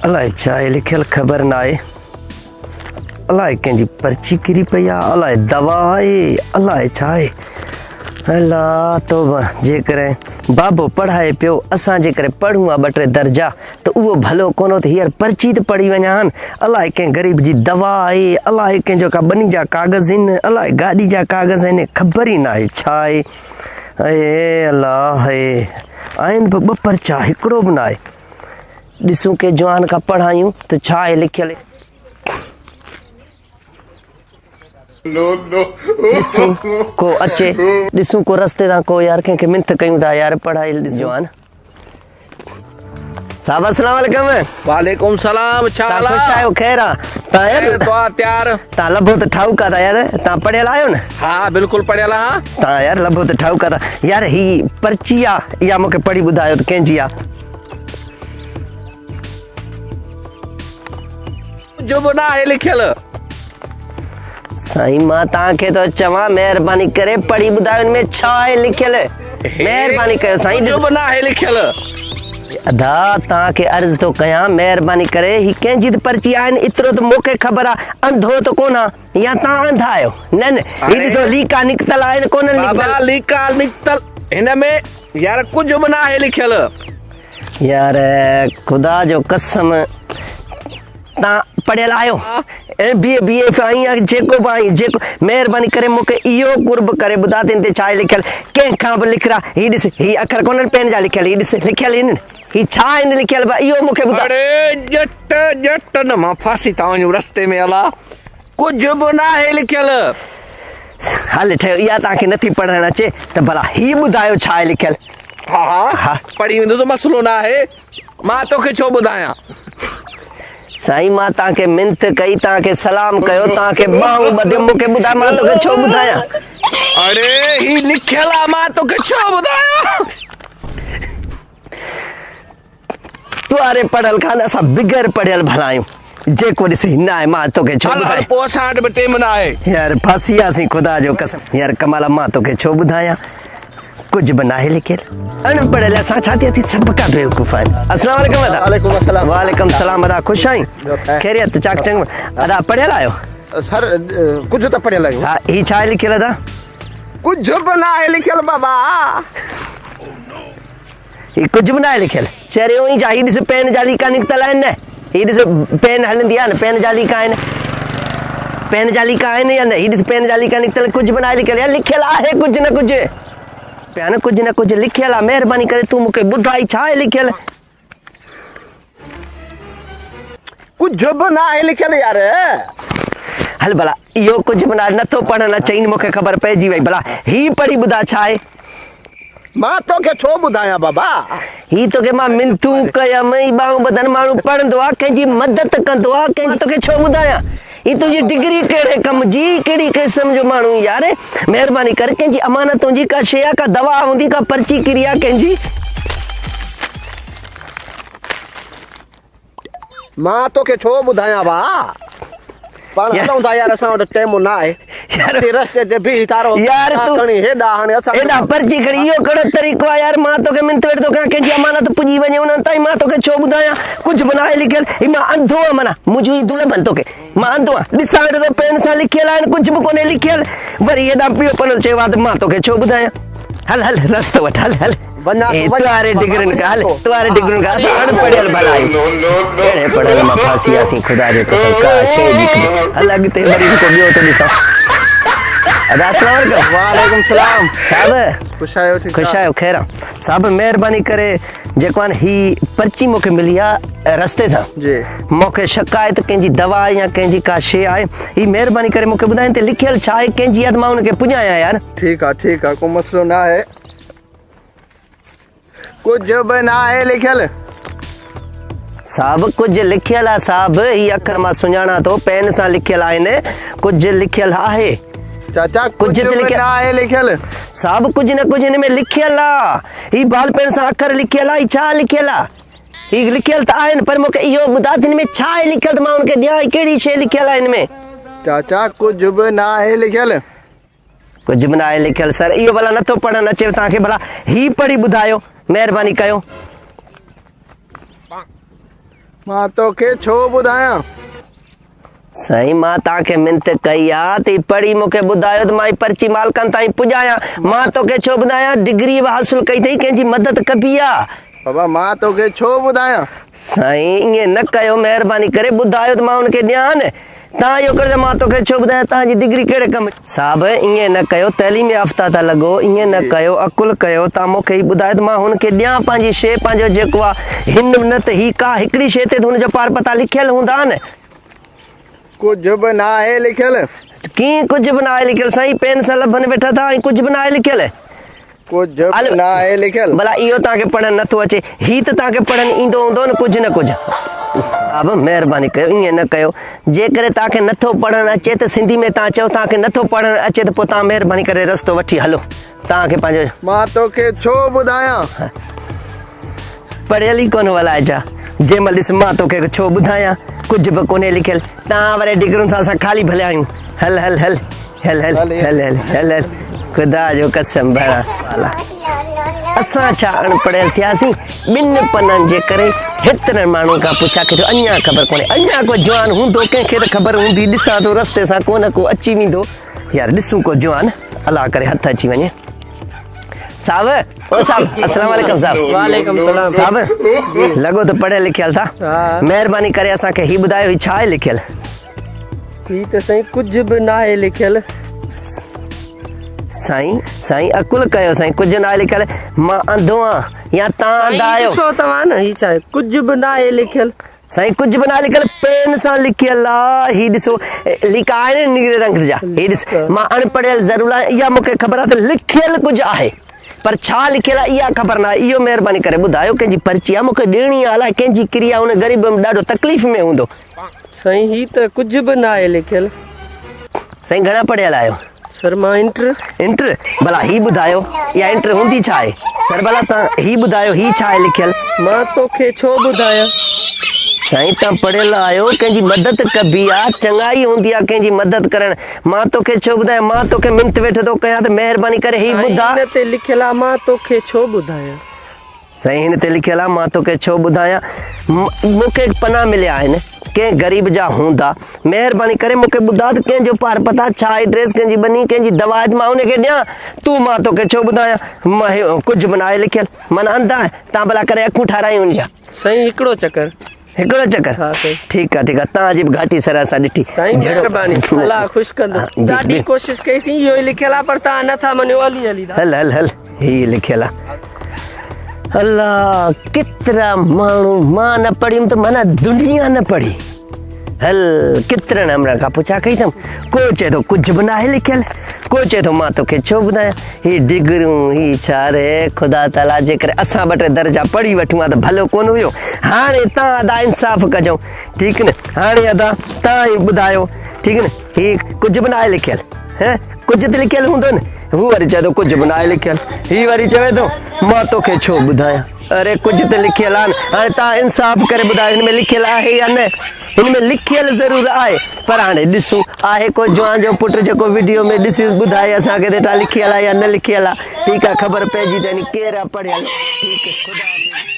الائي ڇا آهي لکيل خبر ناهي الائي ڪنهن جي پرچي ڪري پئي آ الائي دوا آهي الائي ڇا آهي الا توبه جيڪڏهن بابو پڙهائي پيو اسان جيڪڏهن پڙهون ها ٻه ٽي درجا ته اهو ڀلو ڪونه هو ته هينئر پرچي ته پڙهي وڃان هان الائي ڪنهن غريب جي دوا آهي الائي ڪنهن جو ڪا ٻني جا ڪاغذ آهن الائي گاڏي جا ڪاغذ آهن خبر ئي ناهي ڇا آهي اي الله آهن به ٻه پرچا هڪڙو به ناهي ڏسون ڪنهن جوان کان پڙهايون ته ڇا آهي لکيل ڏسون ڪو اچي ڏسون ڪو رستي تان ڪو يار ڪنهن کي منٿ ڪيون ٿا يار پڙهائي ڏسجو ها نه صاحب السلام عليڪم وعليڪم السلام ڇا حال خوش آهيو خير آ تان يار دعا تيار تان لڀو ته ٺاهوڪا ٿا يار تان پڙهيل آهيو نه ها بلڪل پڙهيل آهيان تان يار لڀو ته ٺاهوڪا ٿا يار هي پرچي آ اها مونکي پڙهي ٻڌايو ته ڪنهن جي آ ڪجهه به ناهي لکيل. سائين مان توهان کي ٿو چوان مهرباني ڪري پڙهي ٻڌايو ان ۾ ڇا آهي لکيل مهرباني ڪيو سائين ڪجهه به ناهي لکيل. ادا توهان کي عرض ٿو ڪيان مهرباني ڪري هي ڪنهن جي ته پرچي آهي نه ايترو ته مون کي خبر آهي انڌو ته ڪونه آهيان يا توهان انڌا آهيو نه نه هي ڏسو ليڪا نڪتل آهن ڪونه نڪتل بابا ليڪا نڪتل هن ۾ يار ڪجهه به ناهي لکيل. يار خدا جو قسم تان پڙهيل آهيو اي بي اي بي ايف آهين يا جيڪو به آهين جيڪو مهرباني ڪري مونکي اهو قرب ڪري ٻڌا ته ان تي ڇا آهي لکيل ڪنهن کان به لکرا هي ڏس هي اکر ڪونهن پين جا لکيل هي ڏس لکيل آهن هي ڇا آهن لکيل به اهو مونکي ٻڌا اڙي ڄٽ ڄٽ نه مان ڦاسي ٿا وڃون رستي ۾ الا ڪجهه به ناهي لکيل. هل ٺهيو اها توهان کي نٿي پڙهڻ اچي ته ڀلا هي ٻڌايو ڇا آهي لکيل. ها ها پڙهي ويندس مسئلو ناهي مان توکي ڇو ٻڌايان. سائين مان توهان کي منٿ ڪئي توهان کي سلام ڪيو توهان کي ٻانهون ٻڌيم مون کي ٻڌاء مان توکي ڇو ٻڌايان. اڙي هي لکيل آ مان توکي ڇو ٻڌايان. تواري پڙهيل کان اسان بغير پڙهيل ڀلا آهيون. جيڪو ڏس نه آهي مان توکي ڇو هل هل ٻڌايان. پوء اسان وٽ به ٽيم نه آهي. يار ڦاسي وياسين خدا جو قسم. يار ڪمالا مان توکي ڇو ٻڌايان ڪجهه به ناهي لکيل. اڻ پڙهيل اسان ڇا ٿي سڀ کان بيوقوف آهن. السلام عليڪم ادا. وعليڪم السلام. وعليڪم السلام ادا خوش آهين خيريت چاڪ چڱو ادا پڙهيل آهيو. سر ڪجهه ته پڙهيل آهيون. ها هي ڇا آهي لکيل ادا. ڪجهه به ناهي لکيل بابا. هي ڪجهه به ناهي لکيل. چريو ئي جا هي ڏس پين جا ليڪا نڪتل آهن نه هي ڏس پين هلندي آهي نه پين جا ليڪا آهن پين جا ليڪا آهن يا نه هي ڏس پين جا ليڪا نڪتل ڪجهه به ناهي لکيل يا لکيل آهي ڪجهه نه ڪجهه پيا نه ڪجهه نه ڪجهه لکيل آهي مهرباني ڪري تون مونکي ٻڌائي ڇا آهي لکيل. ڪجهه به ناهي لکيل يار. هل ڀلا اهو ڪجهه به ناهي نٿو پڙهڻ اچئي مونکي خبر پئجي وئي ڀلا هي پڙهي ٻڌاء ڇا آهي. مان توکي ڇو ٻڌايان بابا. هي توکي مان منٿون ڪيم هي ٻانهون ٻڌن ماڻهو پڙهندو آ ڪنهن جي مدد ڪندو آ ڪنهن جي توکي ڇو ٻڌايان هي تنهنجي ڊگري ڪهڙي ڪم جي ڪهڙي قسم جو ماڻهو يار مهرباني ڪر ڪنهن جي امانت هوندي ڪا شي آ ڪا دوا هوندي ڪا پرچي ڪري آ ڪنهن جي. مان توکي ڇو ٻڌايان ڀاء. پاڻ هلون ٿا يار اسان وٽ ٽيم نه آهي. يار رستي تي بيهي ٿا رهو. يار تون کڻي هيڏا هاڻي اسان هيڏا پرچي کڻي اهو ڪهڙو طريقو آهي يار مان توکي منٿ ويٺو ٿو ڪيان ڪنهن جي امانت پڄي وڃي انهن تائين مان توکي ڇو ٻڌايان ڪجهه به ناهي لکيل هي مان انڌو آهيان معنيٰ منهنجون هي دلبن توکي مان انڌو آهيان ڏسان ويٺو ٿو پين سان لکيل آهن ڪجهه به ڪونهي لکيل وري هيڏانهن پيو پنهل چيو آهي ته مان توکي ڇو ٻڌايان هل هل رستو وٺ هل هل وڃان ٿو وڃان تواري ڊگرين کان هل تواري ڊگرين کان اسان اڻ پڙهيل ڀلا آهيون ڪهڙي پڙهيل مان ڦاسي وياسين خدا جو قسم ڪا شيء جي خبر هل اڳتي وري ڪو ٻيو ٿو ڏسان ادا السلام عليڪم وعليڪم السلام صاحب خوش آهيو ٺيڪ خوش آهيو خير آ صاحب مهرباني ڪري جيڪو آهي هي پرچي مونکي ملي آ رستي سان جي مونکي شڪ آهي ته ڪنهن جي دوا آهي يا ڪنهن جي ڪا شيء آهي هي مهرباني ڪري مونکي ٻڌائين ته لکيل ڇا آهي ڪنهن جي آهي ته مان ان کي پڄايان يار ٺيڪ آ ٺيڪ آ ڪو مسئلو نه آهي. ڪجهه به ناهي لکيل. صاحب ڪجهه لکيل آ صاحب هي اکر مان سڃاڻان ٿو پين سان لکيل آهن ڪجهه لکيل آهي. چاچا ڪجهه به ناهي لکيل. صاحب ڪجهه نه ڪجهه هن ۾ لکيل آ هي بال پين سان اکر لکيل آ هي ڇا لکيل آ هي لکيل ته آهن پر مونکي اهو ٻڌاء ته هن ۾ ڇا آهي لکيل ته مان هن کي ڏيان هي ڪهڙي شيء لکيل آهي هن ۾. چاچا ڪجهه به ناهي لکيل. ڪجهه به ناهي لکيل سر اهو ڀلا نٿو پڙهڻ اچيو توهان کي ڀلا هي پڙهي ٻڌايو مهرباني ڪيو. مان توکي ڇو ٻڌايان. سائين مان توهان کي منت ڪئي آ ته هي پڙهي مون کي ٻڌايو ته مان هي پرچي مالڪن تائين پڄايان مان توکي ڇو ٻڌايان ڊگري به حاصل ڪئي اٿئي ڪنهن جي مدد ڪبي آ. بابا مان توکي ڇو ٻڌايان. سائين ائين نه ڪيو مهرباني ڪري ٻڌايو ته مان ان کي ڏيان نه تان اهو ڪريو ته مان توکي ڇو ٻڌايان تان جي ڊگري ڪهڙي ڪم صاحب ائين نه ڪيو تعليم يافته ٿا لڳو ائين نه ڪيو عقل ڪيو تان مون کي هي ٻڌايو ته مان هن کي ڏيان پنهنجي شيء پنهنجو جيڪو آ هن نه ته هي ڪا هڪڙي شيء تي ته هن جو پار پتا لکيل هوندا نه. ڪجهه به ناهي لکيل. ڪيئن ڪجهه به ناهي لکيل سائين پين سان لڀن ويٺا ٿا ۽ ڪجهه به ناهي لکيل. ڪجهه به ناهي لکيل. ڀلا اهو توهان کي پڙهڻ نٿو اچي هي ته توهان کي پڙهڻ ايندو هوندو نه ڪجهه نه ڪجهه. صاحب مهرباني ڪيو ائين نه ڪيو جيڪڏهن توهان کي نٿو پڙهڻ اچي ته سنڌي ۾ توهان چئو توهان کي نٿو پڙهڻ اچي ته پوء توهان مهرباني ڪري رستو وٺي هلو توهان کي پنهنجو. مان توکي ڇو ٻڌايان. پڙهيل ئي ڪونه الائي ڇا. جنهن مهل ڏس مان توکي ڇو ٻڌايان ڪجهه به ڪونهي لکيل. تان وري ڊگرن سان اسان خالي ڀليا آهيون. هل هل هل هل هل هل هل هل هل خدا جو قسم ڀلا والا اسان ڇا اڻ پڙهيل ٿياسين ٻن پنن جي ڪري هيترن ماڻهن کان پڇا ڪئي اڃا خبر ڪونهي اڃا ڪو جوان هوندو ڪنهن کي ته خبر هوندي ڏسان ٿو رستي سان ڪو نه ڪو اچي ويندو يار ڏسون ڪو جوان الله ڪري هٿ اچي وڃي صاحب او صاحب السلام عليڪم صاحب وعليڪم السلام صاحب لڳو ته پڙهيل لکيل ٿا مهرباني ڪري اسان کي هي ٻڌايو هي ڇا آهي لکيل هي ته سائين ڪجهه به ناهي لکيل سائين سائين عقل ڪيو سائين ڪجهه ناهي لکيل مان انڌو آهيان يا تان انڌا آهيو ڏسو توهان نه هي ڇا آهي ڪجهه به ناهي لکيل سائين ڪجهه به ناهي لکيل پين سان لکيل آ هي ڏسو ليڪا آهن نه نيري رنگ جا هي ڏس مان اڻ پڙهيل ضرور آهيان اها مونکي خبر آهي ته لکيل ڪجهه آهي پر ڇا لکيل آهي اها خبر نه آهي اهو مهرباني ڪري ٻڌايو ڪنهن جي پرچي آهي مونکي ڏيڻي آهي الائي ڪنهن جي ڪري آهي ان غريب ڏاڍو تڪليف ۾ هوندو. سائين هي ته ڪجهه به ناهي لکيل. سائين گهڻا پڙهيل آهيو؟ سر مان انٽر. انٽر؟ ڀلا هي ٻڌايو اها انٽر هوندي ڇا آهي؟ سر ڀلا تان هي ٻڌايو هي ڇا آهي لکيل؟ مان توکي ڇو ٻڌايان؟ سائين تان پڙهيل آهيو ڪنهن جي مدد ڪبي آ چڱائي هوندي آ ڪنهن جي مدد ڪرڻ مان توکي ڇو ٻڌايان مان توکي منت ويٺو ٿو ڪيان ته مهرباني ڪري هي ٻڌاء. سائين هن تي لکيل آ مان توکي ڇو ٻڌايان؟ سائين هن تي لکيل آ مان توکي ڇو ٻڌايان مون کي پنا مليا آهن ڪنهن غريب جا هوندا مهرباني ڪري مون کي ٻڌاء ته ڪنهن جو پار پتا ڇا آهي ڊريس ڪنهن جي ٻني ڪنهن جي دوا آهي ته مان ان کي ڏيان تون مان توکي ڇو ٻڌايان مان هي ڪجهه به ناهي لکيل من انڌا آهي تان ڀلا ڪري اکيون ٺارايون ان جا. سائين هڪڙو چڪر. هڪڙو چڪر ها سائين. ٺيڪ آ ٺيڪ آ تان جي به گهاٽي سر اسان ڏٺي سائين مهرباني الله خوش ڪندو ڏاڍي ڪوشش ڪئي سين اهو ئي لکيل آ پر تان نه ٿا مڃو هلي هلي هل هل هل هي لکيل آ الله ڪيترا ماڻهو مان نه پڙهيم ته معنيٰ دنيا نه پڙهي هل ڪيترن همراهن کان پڇا ڪئي اٿم ڪو چئي ٿو ڪجهه به ناهي لکيل ڪو چئي ٿو مان توکي ڇو ٻڌايان هي ڊگريون هي ڇا ري خدا تعاليٰ جيڪر اسان ٻه ٽي درجا پڙهي وٺون ها ته ڀلو ڪونه هيو هاڻي تان ادا انصاف ڪجو ٺيڪ نه هاڻي ادا تان ئي ٻڌايو ٺيڪ نه هي ڪجهه به ناهي لکيل هي ڪجهه ته لکيل هوندو نه هو وري چئي ٿو ڪجهه به ناهي لکيل هي وري چوي ٿو مان توکي ڇو ٻڌايان اري ڪجهه ته لکيل آهي نه هاڻي تان انصاف ڪري ٻڌايو هن ۾ لکيل آهي يا نه هن ۾ لکيل ضرور آهي پر هاڻي ڏسون آهي ڪو جوان جو پٽ جيڪو وڊيو ۾ ڏسي ٻڌائي اسان کي ته هيٺان لکيل آهي يا نه لکيل آهي ٺيڪ آهي خبر پئجي ته ڪير آهي پڙهيل ٺيڪ خدا حافظ.